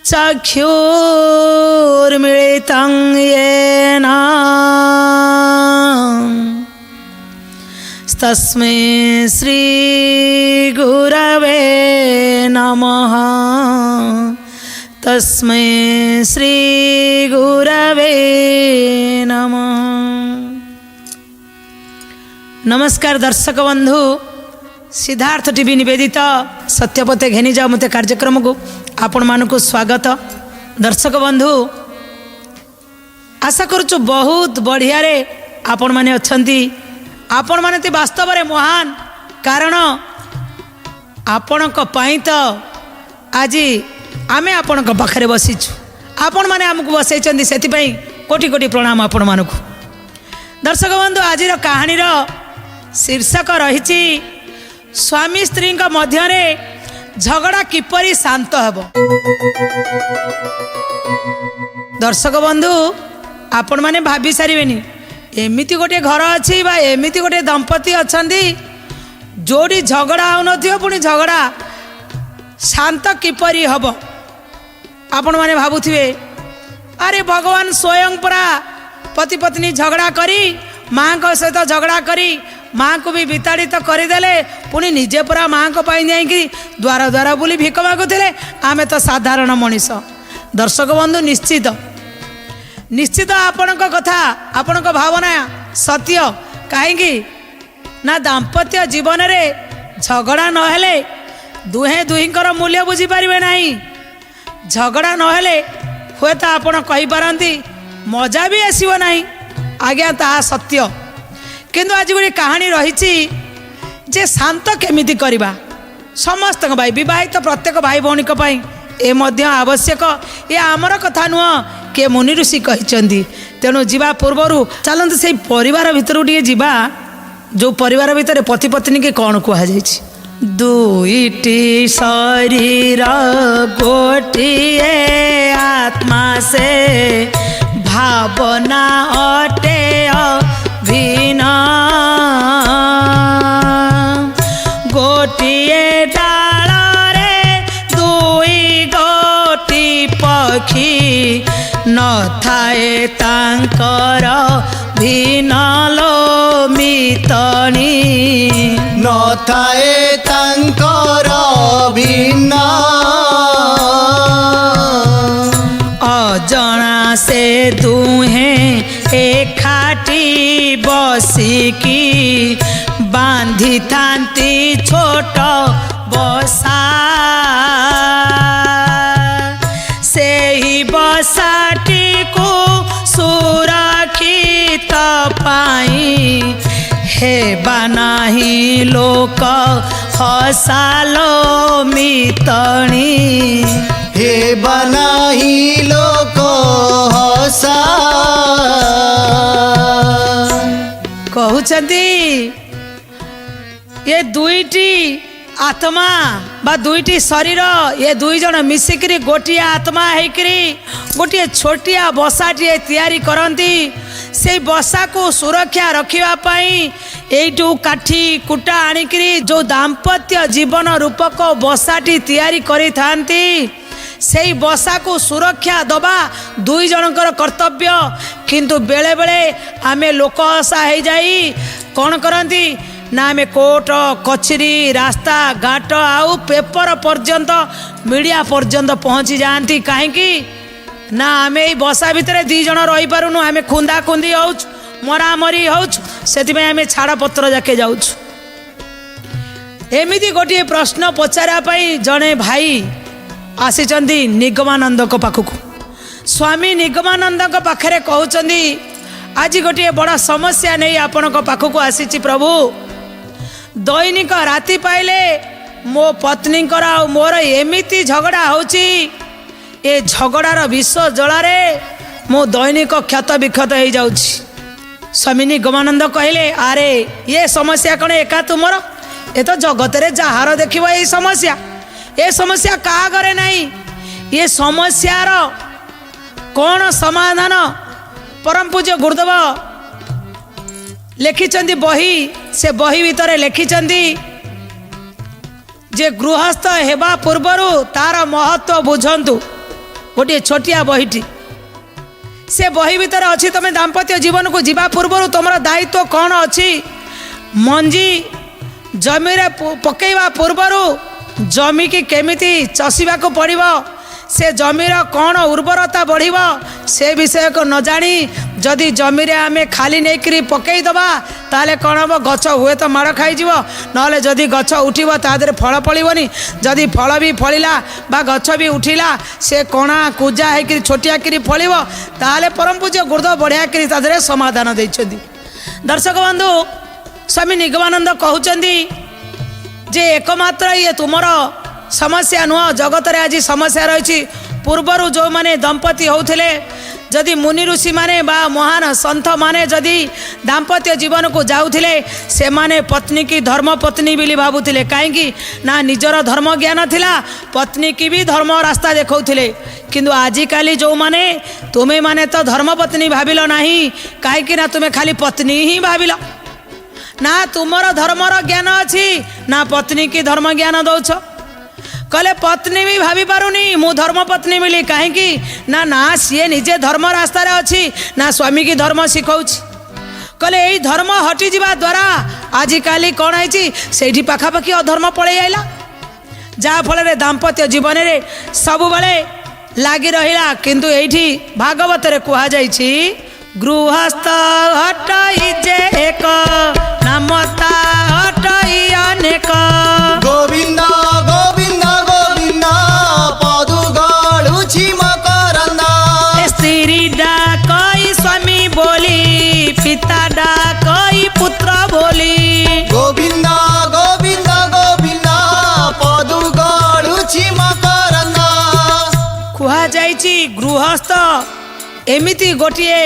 चक्षुर्मिलितं येन तस्मै श्री गुरवे नमः। तस्मै श्री गुरवे नमः। ନମସ୍କାର ଦର୍ଶକ ବନ୍ଧୁ, ସିଦ୍ଧାର୍ଥ ଟିଭି ନିବେଦିତ ସତ୍ୟପଥେ ଘେନିଯାଅ ମୋତେ କାର୍ଯ୍ୟକ୍ରମକୁ ଆପଣମାନଙ୍କୁ ସ୍ୱାଗତ। ଦର୍ଶକ ବନ୍ଧୁ, ଆଶା କରୁଛୁ ବହୁତ ବଢ଼ିଆରେ ଆପଣମାନେ ଅଛନ୍ତି। ଆପଣମାନେ ତ ବାସ୍ତବରେ ମହାନ, କାରଣ ଆପଣଙ୍କ ପାଇଁ ତ ଆଜି ଆମେ ଆପଣଙ୍କ ପାଖରେ ବସିଛୁ। ଆପଣମାନେ ଆମକୁ ବସେଇଛନ୍ତି, ସେଥିପାଇଁ କୋଟି କୋଟି ପ୍ରଣାମ ଆପଣମାନଙ୍କୁ। ଦର୍ଶକ ବନ୍ଧୁ, ଆଜିର କାହାଣୀର ଶୀର୍ଷକ ରହିଛି ସ୍ୱାମୀ ସ୍ତ୍ରୀଙ୍କ ମଧ୍ୟରେ ଝଗଡ଼ା କିପରି ଶାନ୍ତ ହେବ। ଦର୍ଶକ ବନ୍ଧୁ, ଆପଣମାନେ ଭାବି ସାରିବେନି, ଏମିତି ଗୋଟିଏ ଘର ଅଛି ବା ଏମିତି ଗୋଟିଏ ଦମ୍ପତି ଅଛନ୍ତି ଯେଉଁଠି ଝଗଡ଼ା ହେଉନଥିବ, ପୁଣି ଝଗଡ଼ା ଶାନ୍ତ କିପରି ହେବ? ଆପଣମାନେ ଭାବୁଥିବେ, ଆରେ ଭଗବାନ ସ୍ୱୟଂ ପରା ପତି ପତ୍ନୀ ଝଗଡ଼ା କରି, ମାଆଙ୍କ ସହିତ ଝଗଡ଼ା କରି ମାଆଙ୍କୁ ବି ବିତାଡ଼ିତ କରିଦେଲେ, ପୁଣି ନିଜେ ପରା ମାଆଙ୍କ ପାଇଁ ଯାଇକି ଦ୍ୱାର ଦ୍ୱାର ବୁଲି ଭିକ ମାଗୁଥିଲେ। ଆମେ ତ ସାଧାରଣ ମଣିଷ। ଦର୍ଶକ ବନ୍ଧୁ, ନିଶ୍ଚିତ ନିଶ୍ଚିତ ଆପଣଙ୍କ କଥା, ଆପଣଙ୍କ ଭାବନା ସତ୍ୟ। କାହିଁକି ନା ଦାମ୍ପତ୍ୟ ଜୀବନରେ ଝଗଡ଼ା ନହେଲେ ଦୁହେଁ ଦୁହିଁଙ୍କର ମୂଲ୍ୟ ବୁଝିପାରିବେ ନାହିଁ। ଝଗଡ଼ା ନହେଲେ ହୁଏତ ଆପଣ କହିପାରନ୍ତି ମଜା ବି ଆସିବ ନାହିଁ। ଆଜ୍ଞା, ତାହା ସତ୍ୟ। କିନ୍ତୁ ଆଜି ଗୋଟେ କାହାଣୀ ରହିଛି ଯେ ଶାନ୍ତ କେମିତି କରିବା ସମସ୍ତଙ୍କ ପାଇଁ, ବିବାହିତ ପ୍ରତ୍ୟେକ ଭାଇ ଭଉଣୀଙ୍କ ପାଇଁ ଏ ମଧ୍ୟ ଆବଶ୍ୟକ। ଏ ଆମର କଥା ନୁହଁ, କିଏ ମୁନି ଋଷି କହିଛନ୍ତି। ତେଣୁ ଯିବା ପୂର୍ବରୁ ଚାଲନ୍ତୁ ସେଇ ପରିବାର ଭିତରକୁ ଟିକେ ଯିବା, ଯେଉଁ ପରିବାର ଭିତରେ ପତି ପତ୍ନୀକି କ'ଣ କୁହାଯାଇଛି। ଦୁଇଟି ଶରୀର ଗୋଟିଏ ଆତ୍ମା, ସେ ଭାବନା ଅଟେ ଅଭିନ୍ନ। ଗୋଟିଏ ଡାଳରେ ଦୁଇ ଗୋଟି ପକ୍ଷୀ, ନଥାଏ ତାଙ୍କର ଭିନ୍ନ ଲୋ ମିତଣୀ। ନଥାଏ ତାଙ୍କର ଭିନ୍ନ। ଅଜଣା ସେ ଦୁହେଁ ଏକାଠି ବସିକି ବାନ୍ଧିଥାନ୍ତି ଛୋଟ ବସା, ସେହି ବସାଟିକୁ ସୁରକ୍ଷିତ ପାଇଁ ହେବା ନାହିଁ ଲୋକ ହସାଲୋ ମିତଣୀ। ହେବା ନାହିଁ ଲୋକ ହସା। କହୁଛନ୍ତି ଏ ଦୁଇଟି ଆତ୍ମା ବା ଦୁଇଟି ଶରୀର, ଏ ଦୁଇ ଜଣ ମିଶିକିରି ଗୋଟିଏ ଆତ୍ମା ହେଇକିରି ଗୋଟିଏ ଛୋଟିଆ ବସାଟିଏ ତିଆରି କରନ୍ତି। ସେଇ ବସାକୁ ସୁରକ୍ଷା ରଖିବା ପାଇଁ ଏଇଠୁ କାଠି କୁଟା ଆଣିକିରି ଯେଉଁ ଦାମ୍ପତ୍ୟ ଜୀବନ ରୂପକ ବସାଟି ତିଆରି କରିଥାନ୍ତି, ସେଇ ବସାକୁ ସୁରକ୍ଷା ଦେବା ଦୁଇ ଜଣଙ୍କର କର୍ତ୍ତବ୍ୟ। କିନ୍ତୁ ବେଳେବେଳେ ଆମେ ଲୋକ ହସା ହେଇଯାଇ କ'ଣ କରନ୍ତି ନା ଆମେ କୋର୍ଟ କଚେରୀ, ରାସ୍ତା ଘାଟ ଆଉ ପେପର ପର୍ଯ୍ୟନ୍ତ, ମିଡ଼ିଆ ପର୍ଯ୍ୟନ୍ତ ପହଞ୍ଚି ଯାଆନ୍ତି। କାହିଁକି ନା ଆମେ ଏଇ ବସା ଭିତରେ ଦୁଇ ଜଣ ରହିପାରୁନୁ, ଆମେ ଖୁନ୍ଦା ଖୁନ୍ଦି ହେଉଛୁ, ମରାମରି ହେଉଛୁ, ସେଥିପାଇଁ ଆମେ ଛାଡ଼ପତ୍ର ଯାକେ ଯାଉଛୁ। ଏମିତି ଗୋଟିଏ ପ୍ରଶ୍ନ ପଚାରିବା ପାଇଁ ଜଣେ ଭାଇ ଆସିଛନ୍ତି ନିଗମାନନ୍ଦଙ୍କ ପାଖକୁ। ସ୍ୱାମୀ ନିଗମାନନ୍ଦଙ୍କ ପାଖରେ କହୁଛନ୍ତି, ଆଜି ଗୋଟିଏ ବଡ଼ ସମସ୍ୟା ନେଇ ଆପଣଙ୍କ ପାଖକୁ ଆସିଛି ପ୍ରଭୁ। ଦୈନିକ ରାତି ପାଇଲେ ମୋ ପତ୍ନୀଙ୍କର ଆଉ ମୋର ଏମିତି ଝଗଡ଼ା ହେଉଛି, ଏ ଝଗଡ଼ାର ବିଷ ଜଳାରେ ମୁଁ ଦୈନିକ କ୍ଷତ ବିକ୍ଷତ ହେଇଯାଉଛି। ସ୍ୱାମୀ ନିଗମାନନ୍ଦ କହିଲେ, ଆରେ ଇଏ ସମସ୍ୟା କ'ଣ ଏକା ତୁମର? ଏ ତ ଜଗତରେ ଯାହାର ଦେଖିବ ଏଇ ସମସ୍ୟା। ଏ ସମସ୍ୟା କାହା ଘରେ ନାହିଁ? ଏ ସମସ୍ୟାର କ'ଣ ସମାଧାନ? ପରମ ପୂଜ୍ୟ ଗୁରୁଦେବ ଲେଖିଛନ୍ତି ବହି, ସେ ବହି ଭିତରେ ଲେଖିଛନ୍ତି ଯେ ଗୃହସ୍ଥ ହେବା ପୂର୍ବରୁ ତାର ମହତ୍ଵ ବୁଝନ୍ତୁ। ଗୋଟିଏ ଛୋଟିଆ ବହିଟି। ସେ ବହି ଭିତରେ ଅଛି ତୁମେ ଦାମ୍ପତ୍ୟ ଜୀବନକୁ ଯିବା ପୂର୍ବରୁ ତୁମର ଦାୟିତ୍ୱ କ'ଣ ଅଛି। ମଞ୍ଜି ଜମିରେ ପକେଇବା ପୂର୍ବରୁ ଜମିକି କେମିତି ଚଷିବାକୁ ପଡ଼ିବ, ସେ ଜମିର କ'ଣ ଉର୍ବରତା ବଢ଼ିବ, ସେ ବିଷୟକୁ ନ ଜାଣି ଯଦି ଜମିରେ ଆମେ ଖାଲି ନେଇକରି ପକେଇଦେବା, ତାହେଲେ କ'ଣ ହେବ? ଗଛ ହୁଏତ ମାଡ଼ ଖାଇଯିବ, ନହେଲେ ଯଦି ଗଛ ଉଠିବ ତା ଦେହରେ ଫଳ ଫଳିବନି। ଯଦି ଫଳ ବି ଫଳିଲା ବା ଗଛ ବି ଉଠିଲା, ସେ କଣା କୁଜା ହେଇକିରି ଛୋଟିଆକିରି ଫଳିବ। ତାହେଲେ ପରମ ପୂଜ୍ୟ ଗୁରୁଦେବ ବଢ଼ିଆକିରି ତା ଦେହରେ ସମାଧାନ ଦେଇଛନ୍ତି। ଦର୍ଶକ ବନ୍ଧୁ, ସ୍ୱାମୀ ନିଗମାନନ୍ଦ କହୁଛନ୍ତି ଯେ ଏକମାତ୍ର ଇଏ ତୁମର ସମସ୍ୟା ନୁହଁ, ଜଗତରେ ଆଜି ସମସ୍ୟା ରହିଛି। ପୂର୍ବରୁ ଯେଉଁମାନେ ଦମ୍ପତି ହେଉଥିଲେ, ଯଦି ମୁନି ଋଷିମାନେ ବା ମହାନ ସନ୍ଥମାନେ ଯଦି ଦାମ୍ପତ୍ୟ ଜୀବନକୁ ଯାଉଥିଲେ, ସେମାନେ ପତ୍ନୀକି ଧର୍ମପତ୍ନୀ ବୋଲି ଭାବୁଥିଲେ। କାହିଁକି ନା ନିଜର ଧର୍ମ ଜ୍ଞାନ ଥିଲା, ପତ୍ନୀକି ବି ଧର୍ମ ରାସ୍ତା ଦେଖାଉଥିଲେ। କିନ୍ତୁ ଆଜିକାଲି ଯେଉଁମାନେ, ତୁମେମାନେ ତ ଧର୍ମପତ୍ନୀ ଭାବିଲ ନାହିଁ। କାହିଁକି ନା ତୁମେ ଖାଲି ପତ୍ନୀ ହିଁ ଭାବିଲ। ନା ତୁମର ଧର୍ମର ଜ୍ଞାନ ଅଛି, ନା ପତ୍ନୀକି ଧର୍ମ ଜ୍ଞାନ ଦଉଛ। କହିଲେ ପତ୍ନୀ ବି ଭାବି ପାରୁନି ମୁଁ ଧର୍ମପତ୍ନୀ ବୋଲି। କାହିଁକି ନା ନା ସିଏ ନିଜେ ଧର୍ମ ରାସ୍ତାରେ ଅଛି, ନା ସ୍ୱାମୀକି ଧର୍ମ ଶିଖଉଛି। କହିଲେ ଏଇ ଧର୍ମ ହଟିଯିବା ଦ୍ୱାରା ଆଜିକାଲି କ'ଣ ହେଇଛି? ସେଇଠି ପାଖାପାଖି ଅଧର୍ମ ପଳେଇ ଆଇଲା, ଯାହାଫଳରେ ଦାମ୍ପତ୍ୟ ଜୀବନରେ ସବୁବେଳେ ଲାଗି ରହିଲା। କିନ୍ତୁ ଏଇଠି ଭାଗବତରେ କୁହାଯାଇଛି, ଗୃହସ୍ଥ ଅଟଇ ଯେ ଏକ, ନାମ ତା ଅଟଇ ଅନେକ। ଗୋବିନ୍ଦ ଗୋବିନ୍ଦ ଗୋବିନ୍ଦ ପଦୁ ଗଳୁଛି ମକରନ୍ଦ। ସ୍ତ୍ରୀ ଡାକଇ ସ୍ୱାମୀ ବୋଲି, ପିତା ଡାକଇ ପୁତ୍ର ବୋଲି। ଗୋବିନ୍ଦ ଗୋବିନ୍ଦ ଗୋବିନ୍ଦ ପଦୁ ଗଳୁଛି ମକରନ୍ଦ। କୁହାଯାଇଛି ଗୃହସ୍ଥ ଏମିତି ଗୋଟିଏ,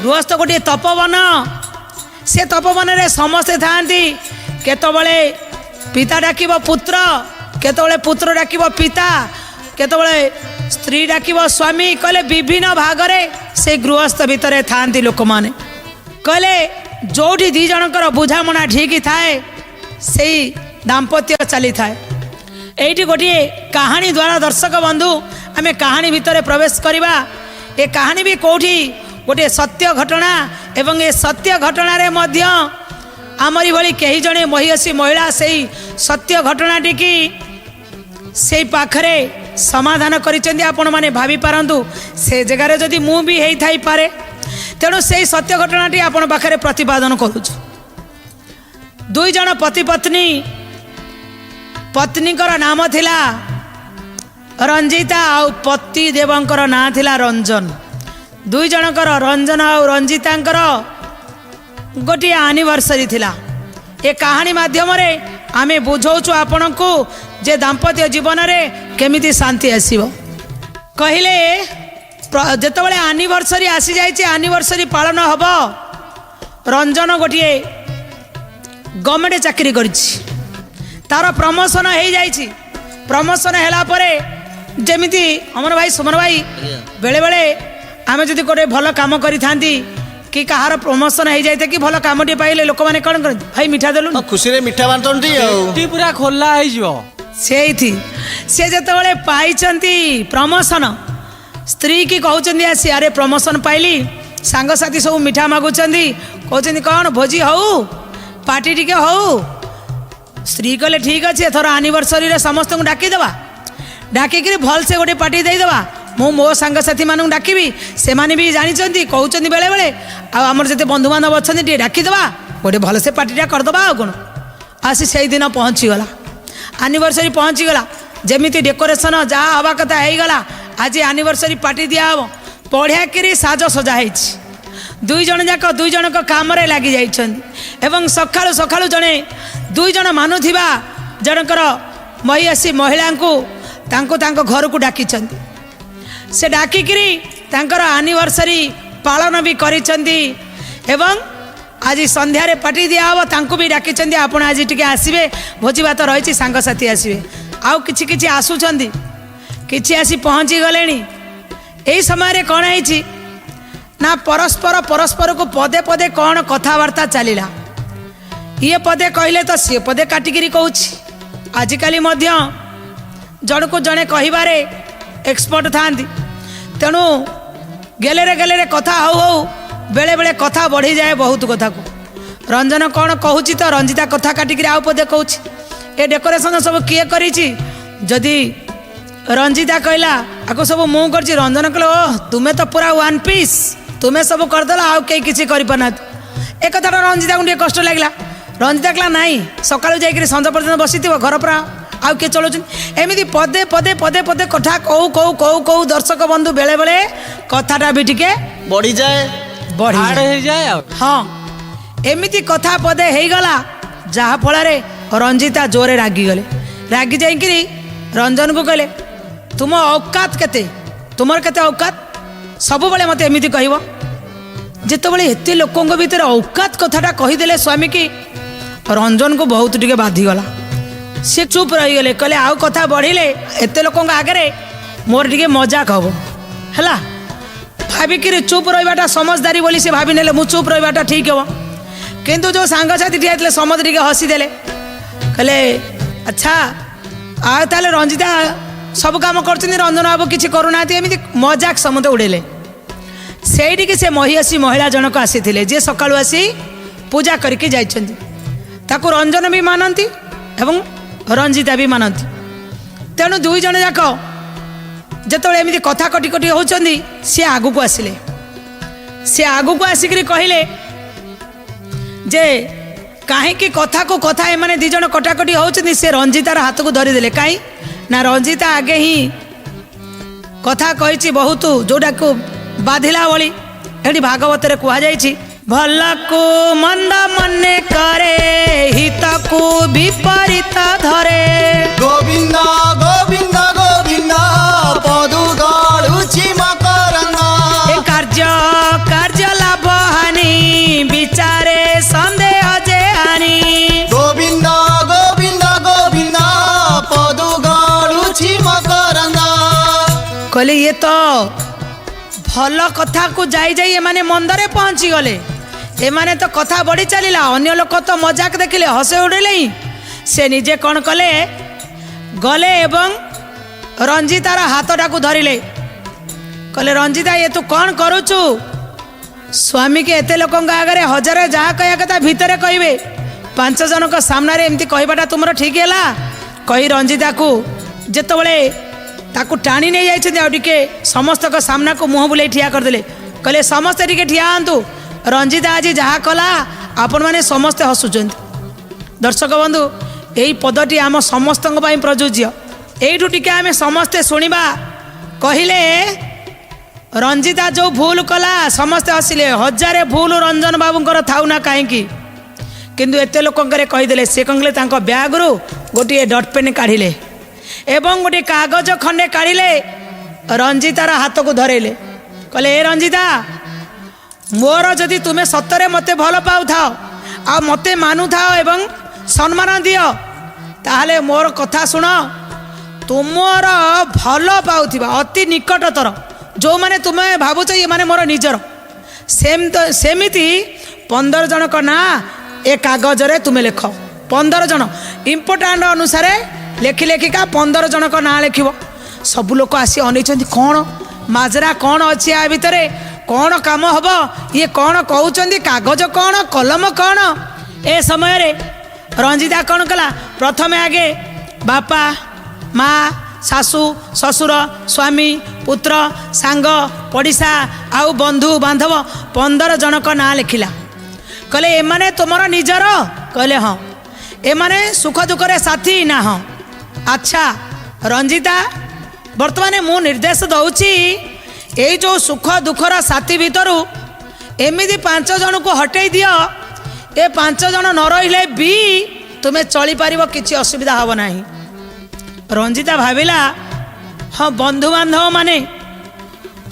ଗୃହସ୍ଥ ଗୋଟିଏ ତପବନ। ସେ ତପବନରେ ସମସ୍ତେ ଥାଆନ୍ତି। କେତେବେଳେ ପିତା ଡାକିବ ପୁତ୍ର, କେତେବେଳେ ପୁତ୍ର ଡାକିବ ପିତା, କେତେବେଳେ ସ୍ତ୍ରୀ ଡାକିବ ସ୍ୱାମୀ। କହିଲେ ବିଭିନ୍ନ ଭାଗରେ ସେ ଗୃହସ୍ଥ ଭିତରେ ଥାଆନ୍ତି ଲୋକମାନେ। କହିଲେ ଯେଉଁଠି ଦୁଇ ଜଣଙ୍କର ବୁଝାମଣା ଠିକ୍ ଥାଏ, ସେଇ ଦାମ୍ପତ୍ୟ ଚାଲିଥାଏ। ଏଇଠି ଗୋଟିଏ କାହାଣୀ ଦ୍ୱାରା, ଦର୍ଶକ ବନ୍ଧୁ, ଆମେ କାହାଣୀ ଭିତରେ ପ୍ରବେଶ କରିବା। ଏ କାହାଣୀ ବି କେଉଁଠି ଗୋଟିଏ ସତ୍ୟ ଘଟଣା ଏବଂ ଏ ସତ୍ୟ ଘଟଣାରେ ମଧ୍ୟ ଆମରି ଭଳି କେହି ଜଣେ ମହିୟସୀ ମହିଳା ସେଇ ସତ୍ୟ ଘଟଣାଟିକି ସେଇ ପାଖରେ ସମାଧାନ କରିଛନ୍ତି। ଆପଣମାନେ ଭାବିପାରନ୍ତୁ, ସେ ଜାଗାରେ ଯଦି ମୁଁ ବି ହେଇଥାଇପାରେ। ତେଣୁ ସେଇ ସତ୍ୟ ଘଟଣାଟି ଆପଣ ପାଖରେ ପ୍ରତିପାଦନ କରୁଛୁ। ଦୁଇ ଜଣ ପତି ପତ୍ନୀ। ପତ୍ନୀଙ୍କର ନାମ ଥିଲା ରଞ୍ଜିତା ଆଉ ପତି ଦେବଙ୍କର ନାଁ ଥିଲା ରଞ୍ଜନ। ଦୁଇ ଜଣଙ୍କର, ରଞ୍ଜନ ଆଉ ରଞ୍ଜିତାଙ୍କର ଗୋଟିଏ ଆନିଭର୍ସରୀ ଥିଲା। ଏ କାହାଣୀ ମାଧ୍ୟମରେ ଆମେ ବୁଝାଉଛୁ ଆପଣଙ୍କୁ ଯେ ଦାମ୍ପତ୍ୟ ଜୀବନରେ କେମିତି ଶାନ୍ତି ଆସିବ। କହିଲେ ଯେତେବେଳେ ଆନିଭର୍ସରୀ ଆସିଯାଇଛି, ଆନିଭର୍ସରୀ ପାଳନ ହେବ। ରଞ୍ଜନ ଗୋଟିଏ ଗଭର୍ଣ୍ଣମେଣ୍ଟ ଚାକିରି କରିଛି, ତାର ପ୍ରମୋସନ ହେଇଯାଇଛି। ପ୍ରମୋସନ ହେଲା ପରେ ଯେମିତି ଅମର ଭାଇ, ସୁମନ ଭାଇ, ବେଳେବେଳେ ଆମେ ଯଦି ଗୋଟେ ଭଲ କାମ କରିଥାନ୍ତି କି କାହାର ପ୍ରମୋସନ ହେଇଯାଇଥାଏ କି ଭଲ କାମଟିଏ ପାଇଲେ, ଲୋକମାନେ କ'ଣ କରନ୍ତି? ଭାଇ, ମିଠା ଦେଲୁ। ହଁ, ଖୁସିରେ ମିଠା ବାଣ୍ଟନ୍ତି ଆଉ। ପେଟି ପୁରା ଖୋଲା ହେଇଯିବ। ସେଇଥି ସେ ଯେତେବେଳେ ପାଇଛନ୍ତି ପ୍ରମୋସନ, ସ୍ତ୍ରୀ କି କହୁଛନ୍ତି ଆସି, ଆରେ ପ୍ରମୋସନ ପାଇଲି, ସାଙ୍ଗସାଥି ସବୁ ମିଠା ମାଗୁଛନ୍ତି, କହୁଛନ୍ତି କ'ଣ ଭୋଜି ହଉ, ପାର୍ଟି ଟିକେ ହଉ। ସ୍ତ୍ରୀ କହିଲେ ଠିକ୍ ଅଛି, ଏଥର ଆନିଭର୍ସରୀରେ ସମସ୍ତଙ୍କୁ ଡାକିଦେବା, ଡାକିକିରି ଭଲସେ ଗୋଟେ ପାର୍ଟି ଦେଇଦେବା। ମୁଁ ମୋ ସାଙ୍ଗସାଥିମାନଙ୍କୁ ଡାକିବି, ସେମାନେ ବି ଜାଣିଛନ୍ତି, କହୁଛନ୍ତି ବେଳେବେଳେ, ଆଉ ଆମର ଯେତେ ବନ୍ଧୁବାନ୍ଧବ ଅଛନ୍ତି ଟିକେ ଡାକିଦେବା, ଗୋଟେ ଭଲସେ ପାର୍ଟିଟା କରିଦେବା ଆଉ କ'ଣ। ଆସି ସେଇଦିନ ପହଞ୍ଚିଗଲା, ଆନିଭର୍ସରୀ ପହଞ୍ଚିଗଲା। ଯେମିତି ଡେକୋରେସନ ଯାହା ହେବା କଥା ହେଇଗଲା। ଆଜି ଆନିଭର୍ସରୀ ପାର୍ଟି ଦିଆହେବ। ବଢ଼ିଆକିରି ସାଜସଜା ହେଇଛି। ଦୁଇ ଜଣ ଯାକ ଦୁଇ ଜଣଙ୍କ କାମରେ ଲାଗି ଯାଇଛନ୍ତି ଏବଂ ସକାଳୁ ସକାଳୁ ଜଣେ ଦୁଇ ଜଣ ମାନୁଥିବା ଜଣଙ୍କର ମହିୟସୀ ମହିଳାଙ୍କୁ ତାଙ୍କୁ ତାଙ୍କ ଘରକୁ ଡାକିଛନ୍ତି। ସେ ଡାକିକିରି ତାଙ୍କର ଆନିଭର୍ସରୀ ପାଳନ ବି କରିଛନ୍ତି ଏବଂ ଆଜି ସନ୍ଧ୍ୟାରେ ପାର୍ଟି ଦିଆହେବ, ତାଙ୍କୁ ବି ଡାକିଛନ୍ତି, ଆପଣ ଆଜି ଟିକେ ଆସିବେ, ଭୋଜି ଭାତ ରହିଛି, ସାଙ୍ଗସାଥି ଆସିବେ। ଆଉ କିଛି କିଛି ଆସୁଛନ୍ତି, କିଛି ଆସି ପହଞ୍ଚି ଗଲେଣି। ଏହି ସମୟରେ କ'ଣ ହେଇଛି ନା ପରସ୍ପର ପରସ୍ପରକୁ ପଦେ ପଦେ କ'ଣ କଥାବାର୍ତ୍ତା ଚାଲିଲା। ଇଏ ପଦେ କହିଲେ ତ ସିଏ ପଦେ କାଟିକିରି କହୁଛି। ଆଜିକାଲି ମଧ୍ୟ ଜଣକୁ ଜଣେ କହିବାରେ ଏକ୍ସପର୍ଟ ଥାଆନ୍ତି। ତେଣୁ ଗେଲେରେ ଗେଲେରେ କଥା ହଉ ହଉ ବେଳେବେଳେ କଥା ବଢ଼ିଯାଏ ବହୁତ କଥାକୁ। ରଞ୍ଜନ କ'ଣ କହୁଛି ତ ରଞ୍ଜିତା କଥା କାଟିକିରି ଆଉ ପଦେ କହୁଛି, ଏ ଡେକୋରେସନ୍ ସବୁ କିଏ କରିଛି? ଯଦି ରଞ୍ଜିତା କହିଲା ଆକୁ ସବୁ ମୁଁ କରିଛି, ରଞ୍ଜନ କହିଲେ ଓ ତୁମେ ତ ପୁରା ୱାନ୍ ପିସ୍, ତୁମେ ସବୁ କରିଦେଲ, ଆଉ କେହି କିଛି କରିପାରୁନାହାନ୍ତି। ଏ କଥାଟା ରଞ୍ଜିତାକୁ ଟିକେ କଷ୍ଟ ଲାଗିଲା। ରଞ୍ଜିତା କହିଲା ନାଇଁ, ସକାଳୁ ଯାଇକରି ସଞ୍ଜ ପର୍ଯ୍ୟନ୍ତ ବସିଥିବ, ଘର ପୁରା ଆଉ କିଏ ଚଳାଉଛନ୍ତି। ଏମିତି ପଦେ ପଦେ ପଦେ ପଦେ କଥା କହୁ କହୁ କହୁ କହୁ ଦର୍ଶକ ବନ୍ଧୁ ବେଳେବେଳେ କଥାଟା ବି ଟିକେ ବଢିଯାଏ, ବଢ଼ିଯାଏ ହେଇଯାଏ ଆଉ। ହଁ, ଏମିତି କଥା ପଦେ ହେଇଗଲା, ଯାହାଫଳରେ ରଞ୍ଜିତା ଜୋରେ ରାଗିଗଲେ। ରାଗି ଯାଇକିରି ରଞ୍ଜନକୁ କହିଲେ, ତୁମ ଔକାତ କେତେ? ତୁମର କେତେ ଔକାତ? ସବୁବେଳେ ମୋତେ ଏମିତି କହିବ। ଯେତେବେଳେ ଏତେ ଲୋକଙ୍କ ଭିତରେ ଔକାତ କଥାଟା କହିଦେଲେ ସ୍ୱାମୀକି, ରଞ୍ଜନକୁ ବହୁତ ଟିକେ ବାଧିଗଲା। ସେ ଚୁପ୍ ରହିଗଲେ, କହିଲେ ଆଉ କଥା ବଢ଼ିଲେ ଏତେ ଲୋକଙ୍କ ଆଗରେ ମୋର ଟିକେ ମଜାକ ହେବ। ହେଲା ଭାବିକିରି ଚୁପ୍ ରହିବାଟା ସମଜଦାରୀ ବୋଲି ସେ ଭାବି ନେଲେ, ମୁଁ ଚୁପ୍ ରହିବାଟା ଠିକ୍ ହେବ। କିନ୍ତୁ ଯେଉଁ ସାଙ୍ଗସାଥି ଠିଆ ହେଇଥିଲେ ସମସ୍ତେ ଟିକେ ହସିଦେଲେ, କହିଲେ ଆଚ୍ଛା ଆଉ ତାହେଲେ ରଞ୍ଜିତା ସବୁ କାମ କରୁଛନ୍ତି, ରଞ୍ଜନ ବାବୁ କିଛି କରୁନାହାନ୍ତି। ଏମିତି ମଜାକ ସମସ୍ତେ ଉଡ଼େଇଲେ। ସେଇଠିକି ସେ ମହିୟସୀ ମହିଳା ଜଣକ ଆସିଥିଲେ, ଯିଏ ସକାଳୁ ଆସି ପୂଜା କରିକି ଯାଇଛନ୍ତି। ତାକୁ ରଞ୍ଜନ ବି ମାନନ୍ତି ଏବଂ ରଞ୍ଜିତା ବି ମାନନ୍ତି। ତେଣୁ ଦୁଇ ଜଣ ଯାକ ଯେତେବେଳେ ଏମିତି କଥା କଟି କଟି ହେଉଛନ୍ତି, ସିଏ ଆଗକୁ ଆସିଲେ। ସିଏ ଆଗକୁ ଆସିକିରି କହିଲେ ଯେ କାହିଁକି କଥାକୁ କଥା ଏମାନେ ଦୁଇ ଜଣ କଟାକଟି ହେଉଛନ୍ତି? ସେ ରଞ୍ଜିତାର ହାତକୁ ଧରିଦେଲେ। କାହିଁ ନା ରଞ୍ଜିତା ଆଗେ ହିଁ କଥା କହିଛି ବହୁତ, ଯେଉଁଟାକୁ ବାଧିଲା ଭଳି। ଏଠି ଭାଗବତରେ କୁହାଯାଇଛି, ଭଲକୁ ମନ୍ଦ ମନେ କରେ, ହିତକୁ ବିପରୀତ ଧରେ। ଗୋବିନ୍ଦ ଗୋବିନ୍ଦ ଗୋବିନ୍ଦ ପଦୁ ଗଳୁଛି ମକରନ୍ଦ। ଏ କାର୍ଯ୍ୟ କାର୍ଯ୍ୟ ଲାଭ ହାନି, ବିଚାରେ ସନ୍ଦେହ ଯେ ଆଣି। ଗୋବିନ୍ଦ ଗୋବିନ୍ଦ ଗୋବିନ୍ଦ ପଦୁ ଗଳୁଛି ମକରନ୍ଦ। କହିଲେ ଇଏ ତ ଭଲ କଥାକୁ ଯାଇ ଯାଇ ଏମାନେ ମନ୍ଦରେ ପହଞ୍ଚିଗଲେ। ଏମାନେ ତ କଥା ବଢ଼ି ଚାଲିଲା, ଅନ୍ୟ ଲୋକ ତ ମଜାକ ଦେଖିଲେ ହସେ ଉଡ଼ିଲେ ହିଁ। ସେ ନିଜେ କ'ଣ କଲେ, ଗଲେ ଏବଂ ରଞ୍ଜିତାର ହାତଟାକୁ ଧରିଲେ। କହିଲେ ରଞ୍ଜିତା, ଇଏ ତୁ କ'ଣ କରୁଛୁ? ସ୍ୱାମୀକି ଏତେ ଲୋକଙ୍କ ଆଗରେ ହଜାରେ ଯାହା କହିବା କଥା ଭିତରେ କହିବେ, 5 ଜଣଙ୍କ ସାମ୍ନାରେ ଏମିତି କହିବାଟା ତୁମର ଠିକ୍ ହେଲା? କହି ରଞ୍ଜିତାକୁ ଯେତେବେଳେ ତାକୁ ଟାଣି ନେଇ ଯାଇଛନ୍ତି, ଆଉ ଟିକେ ସମସ୍ତଙ୍କ ସାମ୍ନାକୁ ମୁହଁ ବୁଲେଇ ଠିଆ କରିଦେଲେ। କହିଲେ ସମସ୍ତେ ଟିକେ ଠିଆ ହୁଅନ୍ତୁ, ରଞ୍ଜିତା ଆଜି ଯାହା କଲା ଆପଣମାନେ ସମସ୍ତେ ହସୁଛନ୍ତି। ଦର୍ଶକ ବନ୍ଧୁ, ଏହି ପଦଟି ଆମ ସମସ୍ତଙ୍କ ପାଇଁ ପ୍ରଯୁଜ୍ୟ। ଏଇଠୁ ଟିକେ ଆମେ ସମସ୍ତେ ଶୁଣିବା। କହିଲେ ରଞ୍ଜିତା ଯେଉଁ ଭୁଲ କଲା ସମସ୍ତେ ହସିଲେ, ହଜାରେ ଭୁଲ ରଞ୍ଜନ ବାବୁଙ୍କର ଥାଉ ନା କାହିଁକି, କିନ୍ତୁ ଏତେ ଲୋକଙ୍କରେ କହିଦେଲେ। ସେ କ'ଣ କଲେ, ତାଙ୍କ ବ୍ୟାଗରୁ ଗୋଟିଏ ଡଟ୍ ପେନ୍ କାଢ଼ିଲେ ଏବଂ ଗୋଟିଏ କାଗଜ ଖଣ୍ଡେ କାଢ଼ିଲେ, ରଞ୍ଜିତାର ହାତକୁ ଧରେଇଲେ। କହିଲେ ଏ ରଞ୍ଜିତା, ମୋର ଯଦି ତୁମେ ସତରେ ମୋତେ ଭଲ ପାଉଥାଅ ଆଉ ମୋତେ ମାନୁଥାଅ ଏବଂ ସମ୍ମାନ ଦିଅ, ତାହେଲେ ମୋର କଥା ଶୁଣ। ତୁମର ଭଲ ପାଉଥିବା ଅତି ନିକଟତର ଯେଉଁମାନେ ତୁମେ ଭାବୁଛ ଏମାନେ ମୋର ନିଜର, ସେମିତି 15 ଜଣଙ୍କ ନାଁ ଏ କାଗଜରେ ତୁମେ ଲେଖ। 15 ଜଣ ଇମ୍ପୋର୍ଟାଣ୍ଟ ଅନୁସାରେ ଲେଖି ଲେଖିକା 15 ଜଣଙ୍କ ନାଁ ଲେଖିବ। ସବୁ ଲୋକ ଆସି ଅନେଇଛନ୍ତି, କ'ଣ ମାଜରା କ'ଣ ଅଛି ଆ ଭିତରେ, କ'ଣ କାମ ହେବ, ଇଏ କ'ଣ କହୁଛନ୍ତି, କାଗଜ କ'ଣ, କଲମ କ'ଣ? ଏ ସମୟରେ ରଞ୍ଜିତା କ'ଣ କଲା, ପ୍ରଥମେ ଆଗେ ବାପା ମା, ଶାଶୁ ଶ୍ୱଶୁର, ସ୍ୱାମୀ, ପୁତ୍ର, ସାଙ୍ଗ ପଡ଼ିଶା ଆଉ ବନ୍ଧୁ ବାନ୍ଧବ 15 ଜଣଙ୍କ ନାଁ ଲେଖିଲା। କହିଲେ ଏମାନେ ତୁମର ନିଜର? କହିଲେ ହଁ। ଏମାନେ ସୁଖ ଦୁଃଖରେ ସାଥୀ ନା? ହଁ। ଆଚ୍ଛା ରଞ୍ଜିତା, ବର୍ତ୍ତମାନ ମୁଁ ନିର୍ଦ୍ଦେଶ ଦେଉଛି, ଏଇ ଯେଉଁ ସୁଖ ଦୁଃଖର ସାଥୀ ଭିତରୁ ଏମିତି 5 ଜଣକୁ ହଟେଇ ଦିଅ, ଏ 5 ଜଣ ନ ରହିଲେ ବି ତୁମେ ଚଳିପାରିବ, କିଛି ଅସୁବିଧା ହେବ ନାହିଁ। ରଞ୍ଜିତା ଭାବିଲା, ହଁ ବନ୍ଧୁବାନ୍ଧବ ମାନେ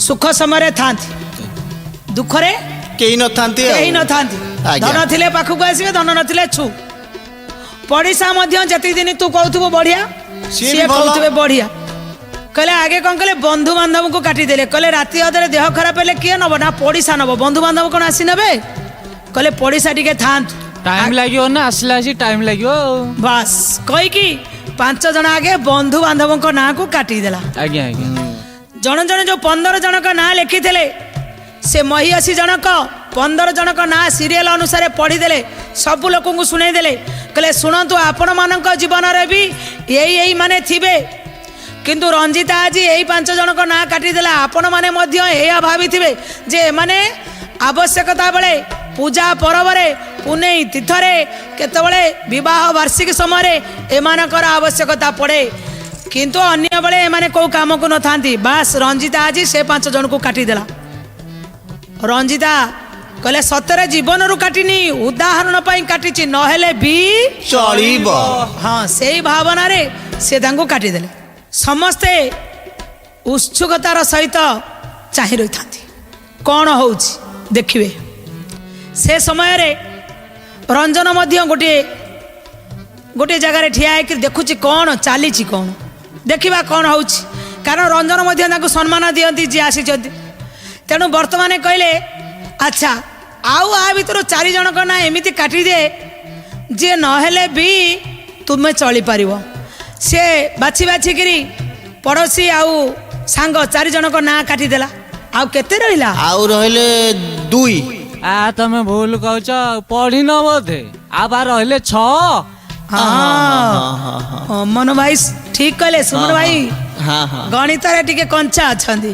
ସୁଖ ସମୟରେ ଥାନ୍ତି, ଦୁଃଖରେ କେହି ନଥାନ୍ତି, କେହି ନଥାନ୍ତି। ଧନ ଥିଲେ ପାଖକୁ ଆସିବେ, ଧନ ନଥିଲେ ଛୁ। ପଡ଼ିଶା ମଧ୍ୟ ଯେତିକି ଦିନ ତୁ କହୁଥିବୁ ବଢ଼ିଆ, ସିଏ କହୁଥିବେ ବଢ଼ିଆ। କହିଲେ ଆଗେ କ'ଣ କଲେ, ବନ୍ଧୁବାନ୍ଧବଙ୍କୁ କାଟିଦେଲେ। କହିଲେ ରାତି ଅଧରେ ଦେହ ଖରାପ ହେଲେ କିଏ ନେବ? ନା ପଡ଼ିଶା ନେବ, ବନ୍ଧୁବାନ୍ଧବ କ'ଣ ଆସି ନେବେ? କହିଲେ ପଡ଼ିଶା ଟିକେ ଥାଆନ୍ତୁ, ଟାଇମ୍ ଲାଗିବ ନା, ଆସିଲା ଆସି ଟାଇମ୍ ଲାଗିବ ଆଉ। ବାସ୍ କହିକି 5 ଜଣ ଆଗେ ବନ୍ଧୁବାନ୍ଧବଙ୍କ ନାଁକୁ କାଟିଦେଲା। ଆଜ୍ଞା ଆଜ୍ଞା। ଜଣେ ଜଣେ ଯେଉଁ 15 ଜଣଙ୍କ ନାଁ ଲେଖିଥିଲେ, ସେ ମହିୟସୀ ଜଣକ 15 ଜଣଙ୍କ ନାଁ ସିରିଏଲ ଅନୁସାରେ ପଢ଼ିଦେଲେ, ସବୁ ଲୋକଙ୍କୁ ଶୁଣେଇଦେଲେ। କହିଲେ, ଶୁଣନ୍ତୁ, ଆପଣମାନଙ୍କ ଜୀବନରେ ବି ଏଇ ଏଇମାନେ ଥିବେ, କିନ୍ତୁ ରଞ୍ଜିତା ଆଜି ଏଇ 5 ଜଣଙ୍କ ନାଁ କାଟିଦେଲା। ଆପଣମାନେ ମଧ୍ୟ ଏଇଆ ଭାବିଥିବେ ଯେ ଏମାନେ ଆବଶ୍ୟକତା ବେଳେ, ପୂଜା ପର୍ବରେ, ପୁନେଇ ତୀର୍ଥରେ, କେତେବେଳେ ବିବାହ ବାର୍ଷିକୀ ସମୟରେ ଏମାନଙ୍କର ଆବଶ୍ୟକତା ପଡ଼େ, କିନ୍ତୁ ଅନ୍ୟ ବେଳେ ଏମାନେ କେଉଁ କାମକୁ ନଥାନ୍ତି। ବାସ୍, ରଞ୍ଜିତା ଆଜି ସେ 5 ଜଣକୁ କାଟିଦେଲା। ରଞ୍ଜିତା କହିଲେ, ସତରେ ଜୀବନରୁ କାଟିନି, ଉଦାହରଣ ପାଇଁ କାଟିଛି, ନହେଲେ ବି ଚଳିବ। ହଁ, ସେଇ ଭାବନାରେ ସେ ତାଙ୍କୁ କାଟିଦେଲେ। ସମସ୍ତେ ଉତ୍ସୁକତାର ସହିତ ଚାହିଁ ରହିଥାନ୍ତି, କ'ଣ ହେଉଛି ଦେଖିବେ। ସେ ସମୟରେ ରଞ୍ଜନ ମଧ୍ୟ ଗୋଟିଏ ଗୋଟିଏ ଜାଗାରେ ଠିଆ ହେଇକି ଦେଖୁଛି, କ'ଣ ଚାଲିଛି, କ'ଣ ଦେଖିବା, କ'ଣ ହେଉଛି। କାରଣ ରଞ୍ଜନ ମଧ୍ୟ ତାଙ୍କୁ ସମ୍ମାନ ଦିଅନ୍ତି ଯିଏ ଆସିଛନ୍ତି। ତେଣୁ ବର୍ତ୍ତମାନ କହିଲେ, ଆଚ୍ଛା, ଆଉ ଆ ଭିତରୁ ଚାରି ଜଣଙ୍କ ନାଁ ଏମିତି କାଟିଦିଏ, ଯିଏ ନହେଲେ ବି ତୁମେ ଚଳିପାରିବ। ସେ ବାଛି ବାଛିକିରି ପଡ଼ୋଶୀ ଆଉ ସାଙ୍ଗ ଚାରି ଜଣଙ୍କ ନାଁ କାଟିଦେଲା। ଆଉ କେତେ ରହିଲା? ଆଉ ରହିଲେ 2। ଆ, ତମେ ଭୁଲ କହୁଛ, ପଢିନ ବୋଧେ। ଆଉ ବା ରହିଲେ 6। ହଁ, ଅମନ ଭାଇ ଠିକ କହିଲେ। ସୁମନ ଭାଇ ହଁ ହଁ ଗଣିତରେ ଟିକେ କଞ୍ଚା ଅଛନ୍ତି।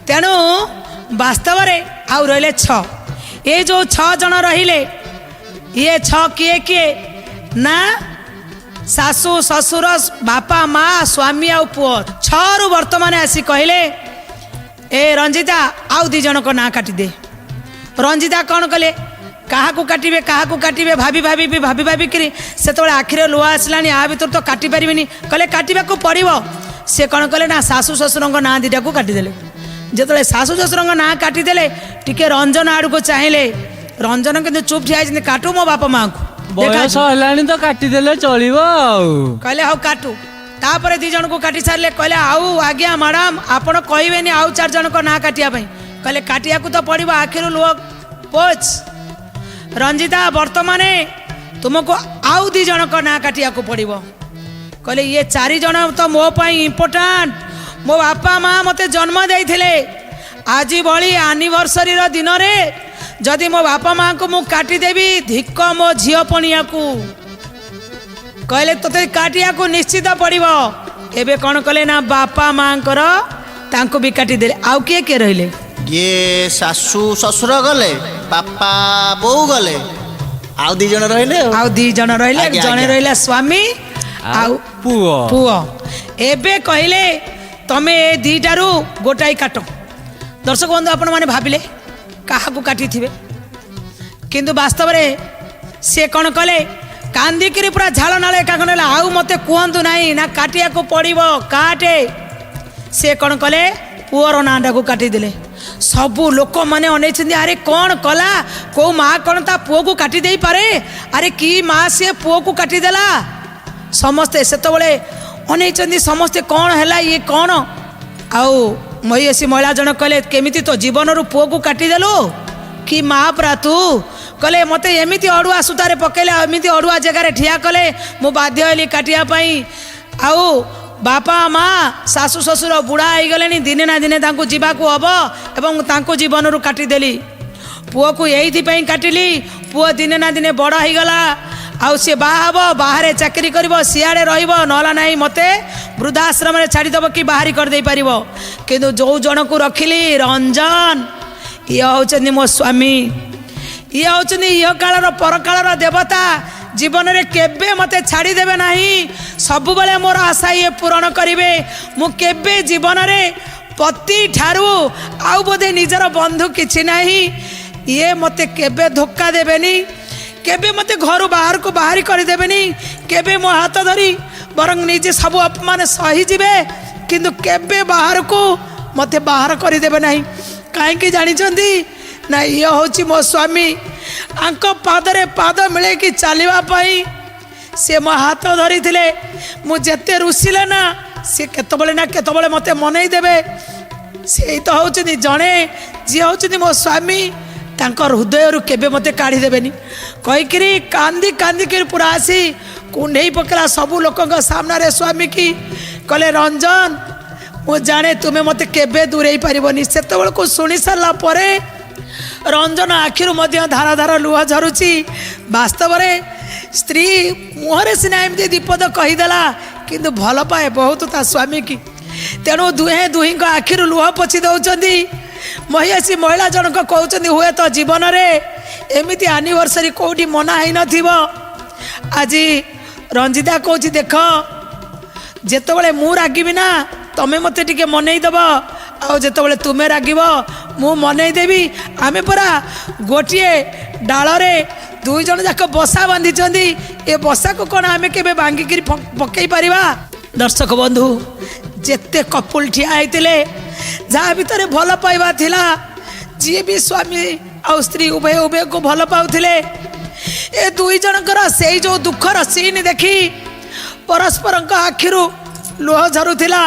ତେଣୁ ବାସ୍ତବରେ ଆଉ ରହିଲେ 6। ଏ ଯେଉଁ 6 ଜଣ ରହିଲେ, ଇଏ 6 କିଏ କିଏ ନା ଶାଶୁ, ଶ୍ୱଶୁର, ବାପା, ମା, ସ୍ୱାମୀ ଆଉ ପୁଅ। 6ରୁ ବର୍ତ୍ତମାନ ଆସି କହିଲେ, ଏ ରଞ୍ଜିତା, ଆଉ 2 ଜଣଙ୍କ ନାଁ କାଟିଦେ। ରଞ୍ଜିତା କ'ଣ କଲେ? କାହାକୁ କାଟିବେ, କାହାକୁ କାଟିବେ, ଭାବି ଭାବି ବି ଭାବି ଭାବିକିରି ସେତେବେଳେ ଆଖିରେ ଲୁହ ଆସିଲାଣି। ଆ ଭିତରୁ ତ କାଟି ପାରିବେନି। କହିଲେ, କାଟିବାକୁ ପଡ଼ିବ। ସେ କ'ଣ କଲେ ନା ଶାଶୁ ଶ୍ୱଶୁରଙ୍କ ନାଁ 2ଟାକୁ କାଟିଦେଲେ। ଯେତେବେଳେ ଶାଶୁ ଶ୍ୱଶୁରଙ୍କ ନାଁ କାଟିଦେଲେ, ଟିକେ ରଞ୍ଜନ ଆଡ଼କୁ ଚାହିଁଲେ। ରଞ୍ଜନ କିନ୍ତୁ ଚୁପ୍ ଠିଆ ହେଇଛନ୍ତି। କାଟୁ ମୋ ବାପା ମାଆଙ୍କୁ। ବୟସ ହେଲାଣି ତ, କାଟିଦେଲେ ଚଳିବ ଆଉ। କହିଲେ, ହଉ କାଟୁ। ତାପରେ 2 ଜଣକୁ କାଟି ସାରିଲେ, କହିଲେ, ଆଉ ଆଜ୍ଞା ମ୍ୟାଡ଼ାମ, ଆପଣ କହିବେନି ଆଉ 4 ଜଣଙ୍କ ନାଁ କାଟିବା ପାଇଁ? କହିଲେ, କାଟିବାକୁ ତ ପଡ଼ିବ। ଆଖିରୁ ଲୁହ ପୋଛ। ରଞ୍ଜିତା, ବର୍ତ୍ତମାନ ତୁମକୁ ଆଉ 2 ଜଣଙ୍କ ନାଁ କାଟିବାକୁ ପଡ଼ିବ। କହିଲେ, ଇଏ 4 ଜଣ ତ ମୋ ପାଇଁ ଇମ୍ପୋର୍ଟାଣ୍ଟ। ମୋ ବାପା ମା ମୋତେ ଜନ୍ମ ଦେଇଥିଲେ। ଆଜି ଭଳି ଆନିଭର୍ସରୀର ଦିନରେ ଯଦି ମୋ ବାପା ମାଆଙ୍କୁ ମୁଁ କାଟିଦେବି, ଧିକ ମୋ ଝିଅ ପଣିଆକୁ। କହିଲେ, ତୋତେ କାଟିବାକୁ ନିଶ୍ଚିତ ପଡ଼ିବ। ଏବେ କ'ଣ କଲେ ନା ବାପା ମାଆଙ୍କର ତାଙ୍କୁ ବି କାଟିଦେଲେ। ଆଉ କିଏ କିଏ ରହିଲେ? ଇଏ ଶାଶୁ ଶ୍ୱଶୁର ଗଲେ, ବାପା ବୋଉ ଗଲେ, ଆଉ 2 ଜଣ ରହିଲେ ଆଉ। ଆଉ 2 ଜଣ ରହିଲେ। ଜଣେ ରହିଲା ସ୍ୱାମୀ ଆଉ ପୁଅ। ପୁଅ। ଏବେ କହିଲେ, ତମେ ଏ 2ଟାରୁ ଗୋଟାଏ କାଟ। ଦର୍ଶକ ବନ୍ଧୁ, ଆପଣମାନେ ଭାବିଲେ କାହାକୁ କାଟିଥିବେ, କିନ୍ତୁ ବାସ୍ତବରେ ସେ କ'ଣ କଲେ? କାନ୍ଦିକିରି ପୁରା ଝାଳ ନାଳ ଏକା ନେଲା। ଆଉ ମୋତେ କୁହନ୍ତୁ ନାହିଁ ନା, କାଟିବାକୁ ପଡ଼ିବ, କାଟେ। ସେ କ'ଣ କଲେ? ପୁଅର ନାଁଟାକୁ କାଟିଦେଲେ। ସବୁ ଲୋକମାନେ ଅନେଇଛନ୍ତି, ଆରେ କ'ଣ କଲା? କେଉଁ ମା କ'ଣ ତା ପୁଅକୁ କାଟି ଦେଇପାରେ? ଆରେ କି ମା ସିଏ ପୁଅକୁ କାଟିଦେଲା? ସମସ୍ତେ ସେତେବେଳେ ଅନେଇଛନ୍ତି ସମସ୍ତେ, କ'ଣ ହେଲା ଇଏ, କ'ଣ? ଆଉ ମହିୟସୀ ମହିଳା ଜଣ କହିଲେ, କେମିତି ତୋ ଜୀବନରୁ ପୁଅକୁ କାଟିଦେଲୁ? କି ମା ପରା ତୁ? କହିଲେ, ମୋତେ ଏମିତି ଅଡ଼ୁଆ ସୂତାରେ ପକେଇଲେ, ଏମିତି ଅଡ଼ୁଆ ଜାଗାରେ ଠିଆ କଲେ, ମୁଁ ବାଧ୍ୟ ହେଲି କାଟିବା ପାଇଁ। ଆଉ ବାପା ମା, ଶାଶୁ ଶ୍ୱଶୁର ବୁଢ଼ା ହେଇଗଲେଣି, ଦିନେ ନା ଦିନେ ତାଙ୍କୁ ଯିବାକୁ ହବ ଏବଂ ତାଙ୍କୁ ଜୀବନରୁ କାଟିଦେଲି। ପୁଅକୁ ଏଇଥିପାଇଁ କାଟିଲି, ପୁଅ ଦିନେ ନା ଦିନେ ବଡ଼ ହେଇଗଲା ଆଉ ସିଏ ବାହା ହେବ, ବାହାରେ ଚାକିରି କରିବ, ସିଆଡ଼େ ରହିବ, ନହେଲା ନାହିଁ ମୋତେ ବୃଦ୍ଧାଶ୍ରମରେ ଛାଡ଼ିଦେବ କି ବାହାରି କରିଦେଇପାରିବ। କିନ୍ତୁ ଯେଉଁ ଜଣକୁ ରଖିଲି, ରଞ୍ଜନ, ଇଏ ହେଉଛନ୍ତି ମୋ ସ୍ୱାମୀ, ଇଏ ହେଉଛନ୍ତି ଇହକାଳର ପରକାଳର ଦେବତା। ଜୀବନରେ କେବେ ମୋତେ ଛାଡ଼ିଦେବେ ନାହିଁ, ସବୁବେଳେ ମୋର ଆଶା ଇଏ ପୂରଣ କରିବେ। ମୁଁ କେବେ ଜୀବନରେ ପତି ଠାରୁ ଆଉ ବୋଧେ ନିଜର ବନ୍ଧୁ କିଛି ନାହିଁ। ଇଏ ମୋତେ କେବେ ଧୋକା ଦେବେନି, କେବେ ମୋତେ ଘରୁ ବାହାରକୁ ବାହାରି କରିଦେବେନି, କେବେ ମୋ ହାତ ଧରି ବରଂ ନିଜେ ସବୁ ଅପମାନ ସହିଯିବେ, କିନ୍ତୁ କେବେ ବାହାରକୁ ମୋତେ ବାହାର କରିଦେବେ ନାହିଁ। କାହିଁକି ଜାଣିଛନ୍ତି ନା? ଇଏ ହେଉଛି ମୋ ସ୍ୱାମୀ। ଆଙ୍କ ପାଦରେ ପାଦ ମିଳେଇକି ଚାଲିବା ପାଇଁ ସେ ମୋ ହାତ ଧରିଥିଲେ। ମୁଁ ଯେତେ ରୁଷିଲେ ନା ସେ କେତେବେଳେ ନା କେତେବେଳେ ମୋତେ ମନେଇ ଦେବେ। ସେଇ ତ ହେଉଛନ୍ତି ଜଣେ, ଯିଏ ହେଉଛନ୍ତି ମୋ ସ୍ୱାମୀ, ତାଙ୍କ ହୃଦୟରୁ କେବେ ମୋତେ କାଢ଼ିଦେବେନି କହିକିରି କାନ୍ଦି କାନ୍ଦିକିରି ପୁରା ଆସି କୁଣ୍ଢେଇ ପକେଇଲା ସବୁ ଲୋକଙ୍କ ସାମ୍ନାରେ ସ୍ୱାମୀକି। କହିଲେ, ରଞ୍ଜନ, ମୁଁ ଜାଣେ ତୁମେ ମୋତେ କେବେ ଦୂରେଇ ପାରିବନି। ସେତେବେଳକୁ ଶୁଣି ସାରିଲା ପରେ ରଞ୍ଜନ ଆଖିରୁ ମଧ୍ୟ ଧାର ଧାର ଲୁହ ଝରୁଛି। ବାସ୍ତବରେ ସ୍ତ୍ରୀ ମୁହଁରେ ସିନା ଏମିତି ବିପଦ କହିଦେଲା, କିନ୍ତୁ ଭଲ ପାଏ ବହୁତ ତା ସ୍ୱାମୀକି। ତେଣୁ ଦୁହେଁ ଦୁହିଁଙ୍କ ଆଖିରୁ ଲୁହ ପୋଛି ଦେଉଛନ୍ତି। ମହିଷୀ ମହିଳା ଜଣକ କହୁଛନ୍ତି, ହୁଏତ ଜୀବନରେ ଏମିତି ଆନିଭର୍ସରୀ କେଉଁଠି ମନା ହେଇନଥିବ। ଆଜି ରଞ୍ଜିତା କହୁଛି, ଦେଖ, ଯେତେବେଳେ ମୁଁ ରାଗିବି ନା, ତମେ ମୋତେ ଟିକେ ମନେଇ ଦେବ, ଆଉ ଯେତେବେଳେ ତୁମେ ରାଗିବ ମୁଁ ମନେଇ ଦେବି। ଆମେ ପରା ଗୋଟିଏ ଡାଳରେ ଦୁଇ ଜଣ ଯାକ ବସା ବାନ୍ଧିଛନ୍ତି। ଏ ବସାକୁ କ'ଣ ଆମେ କେବେ ଭାଙ୍ଗିକିରି ପକେଇ ପାରିବା? ଦର୍ଶକ ବନ୍ଧୁ, ଯେତେ କପୁଲ ଠିଆ ହେଇଥିଲେ, ଯାହା ଭିତରେ ଭଲ ପାଇବା ଥିଲା, ଯିଏ ବି ସ୍ୱାମୀ ଆଉ ସ୍ତ୍ରୀ ଉଭୟ ଉଭୟକୁ ଭଲ ପାଉଥିଲେ, ଏ ଦୁଇ ଜଣଙ୍କର ସେଇ ଯେଉଁ ଦୁଃଖର ସିନ୍ ଦେଖି ପରସ୍ପରଙ୍କ ଆଖିରୁ ଲୁହ ଝରୁଥିଲା।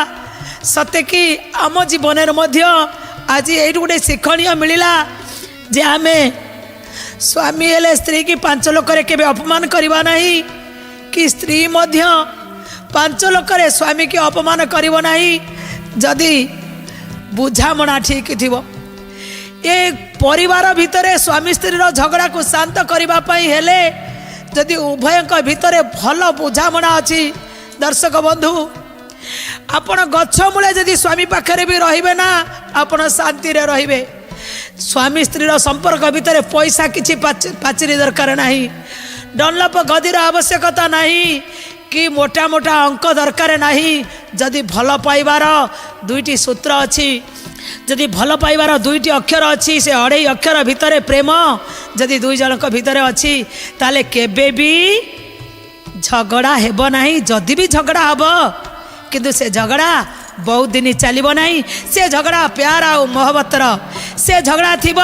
ସତେ କି ଆମ ଜୀବନରେ ମଧ୍ୟ ଆଜି ଏଇଠୁ ଗୋଟେ ଶିକ୍ଷଣୀୟ ମିଳିଲା ଯେ ଆମେ ସ୍ୱାମୀ ହେଲେ ସ୍ତ୍ରୀକି ପାଞ୍ଚ ଲୋକରେ କେବେ ଅପମାନ କରିବା ନାହିଁ, କି ସ୍ତ୍ରୀ ମଧ୍ୟ ପାଞ୍ଚ ଲୋକରେ ସ୍ୱାମୀକି ଅପମାନ କରିବ ନାହିଁ, ଯଦି ବୁଝାମଣା ଠିକ୍ ଥିବ। ଏ ପରିବାର ଭିତରେ ସ୍ୱାମୀ ସ୍ତ୍ରୀର ଝଗଡ଼ାକୁ ଶାନ୍ତ କରିବା ପାଇଁ ହେଲେ ଯଦି ଉଭୟଙ୍କ ଭିତରେ ଭଲ ବୁଝାମଣା ଅଛି, ଦର୍ଶକ ବନ୍ଧୁ, ଆପଣ ଗଛ ମୂଳେ ଯଦି ସ୍ୱାମୀ ପାଖରେ ବି ରହିବେ ନା, ଆପଣ ଶାନ୍ତିରେ ରହିବେ। ସ୍ୱାମୀ ସ୍ତ୍ରୀର ସମ୍ପର୍କ ଭିତରେ ପଇସା କିଛି ପାଚେରୀ ଦରକାର ନାହିଁ, ଡନଲପ ଗଦିର ଆବଶ୍ୟକତା ନାହିଁ, କି ମୋଟା ମୋଟା ଅଙ୍କ ଦରକାର ନାହିଁ। ଯଦି ଭଲ ପାଇବାର ଦୁଇଟି ସୂତ୍ର ଅଛି, ଯଦି ଭଲ ପାଇବାର ଦୁଇଟି ଅକ୍ଷର ଅଛି, ସେ ଅଢ଼େଇ ଅକ୍ଷର ଭିତରେ ପ୍ରେମ ଯଦି ଦୁଇ ଜଣଙ୍କ ଭିତରେ ଅଛି, ତାହେଲେ କେବେ ବି ଝଗଡ଼ା ହେବ ନାହିଁ। ଯଦି ବି ଝଗଡ଼ା ହେବ, କିନ୍ତୁ ସେ ଝଗଡ଼ା ବହୁତ ଦିନ ଚାଲିବ ନାହିଁ। ସେ ଝଗଡ଼ା ପ୍ୟାର ଆଉ ମହବତର ସେ ଝଗଡ଼ା ଥିବ।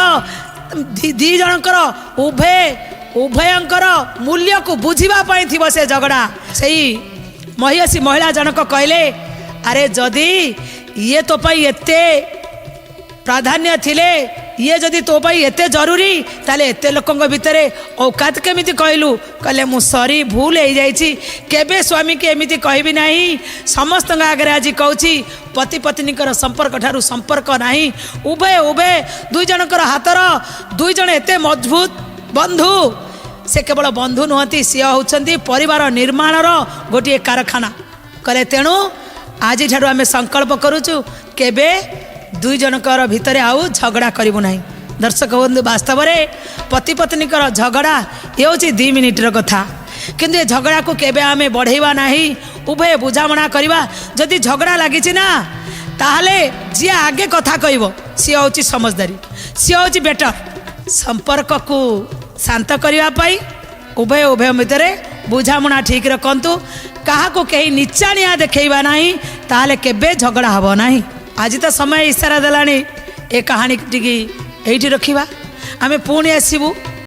ଦି ଜଣଙ୍କର ଉଭୟ ଉଭୟଙ୍କର ମୂଲ୍ୟକୁ ବୁଝିବା ପାଇଁ ଥିବ ସେ ଝଗଡ଼ା। ସେଇ ମହିଷୀ ମହିଳା ଜଣକ କହିଲେ, ଆରେ, ଯଦି ଇଏ ତୋ ପାଇଁ ଏତେ ପ୍ରାଧାନ୍ୟ ଥିଲେ, ଇଏ ଯଦି ତୋ ପାଇଁ ଏତେ ଜରୁରୀ, ତାହେଲେ ଏତେ ଲୋକଙ୍କ ଭିତରେ ଔକାତ କେମିତି କହିଲୁ? କହିଲେ, ମୁଁ ସରି, ଭୁଲ ହେଇଯାଇଛି। କେବେ ସ୍ୱାମୀକି ଏମିତି କହିବି ନାହିଁ। ସମସ୍ତଙ୍କ ଆଗରେ ଆଜି କହୁଛି, ପତି ପତ୍ନୀଙ୍କର ସମ୍ପର୍କ ଠାରୁ ସମ୍ପର୍କ ନାହିଁ। ଉଭୟ ଉଭୟ ଦୁଇ ଜଣଙ୍କର ହାତର ଦୁଇ ଜଣ ଏତେ ମଜବୁତ ବନ୍ଧୁ। ସେ କେବଳ ବନ୍ଧୁ ନୁହନ୍ତି, ସିଏ ହେଉଛନ୍ତି ପରିବାର ନିର୍ମାଣର ଗୋଟିଏ କାରଖାନା। କହିଲେ, ତେଣୁ ଆଜିଠାରୁ ଆମେ ସଂକଳ୍ପ କରୁଛୁ, କେବେ ଦୁଇ ଜଣଙ୍କର ଭିତରେ ଆଉ ଝଗଡ଼ା କରିବୁ ନାହିଁ। ଦର୍ଶକ ବନ୍ଧୁ, ବାସ୍ତବରେ ପତି ପତ୍ନୀଙ୍କର ଝଗଡ଼ା ଏ ହେଉଛି 2 ମିନିଟ୍ର କଥା, କିନ୍ତୁ ଏ ଝଗଡ଼ାକୁ କେବେ ଆମେ ବଢ଼େଇବା ନାହିଁ। ଉଭୟ ବୁଝାମଣା କରିବା। ଯଦି ଝଗଡ଼ା ଲାଗିଛି ନା, ତାହେଲେ ଯିଏ ଆଗେ କଥା କହିବ ସିଏ ହେଉଛି ସମଜଦାରୀ, ସିଏ ହେଉଛି ବେଟର। ସମ୍ପର୍କକୁ ଶାନ୍ତ କରିବା ପାଇଁ ଉଭୟ ଉଭୟ ଭିତରେ ବୁଝାମଣା ଠିକ୍ ରଖନ୍ତୁ। କାହାକୁ କେହି ନିଚାଣିଆ ଦେଖେଇବା ନାହିଁ, ତାହେଲେ କେବେ ଝଗଡ଼ା ହେବ ନାହିଁ। ଆଜି ତ ସମୟ ଇସାରା ଦେଲାଣି, ଏ କାହାଣୀଟିକି ଏଇଠି ରଖିବା। ଆମେ ପୁଣି ଆସିବୁ।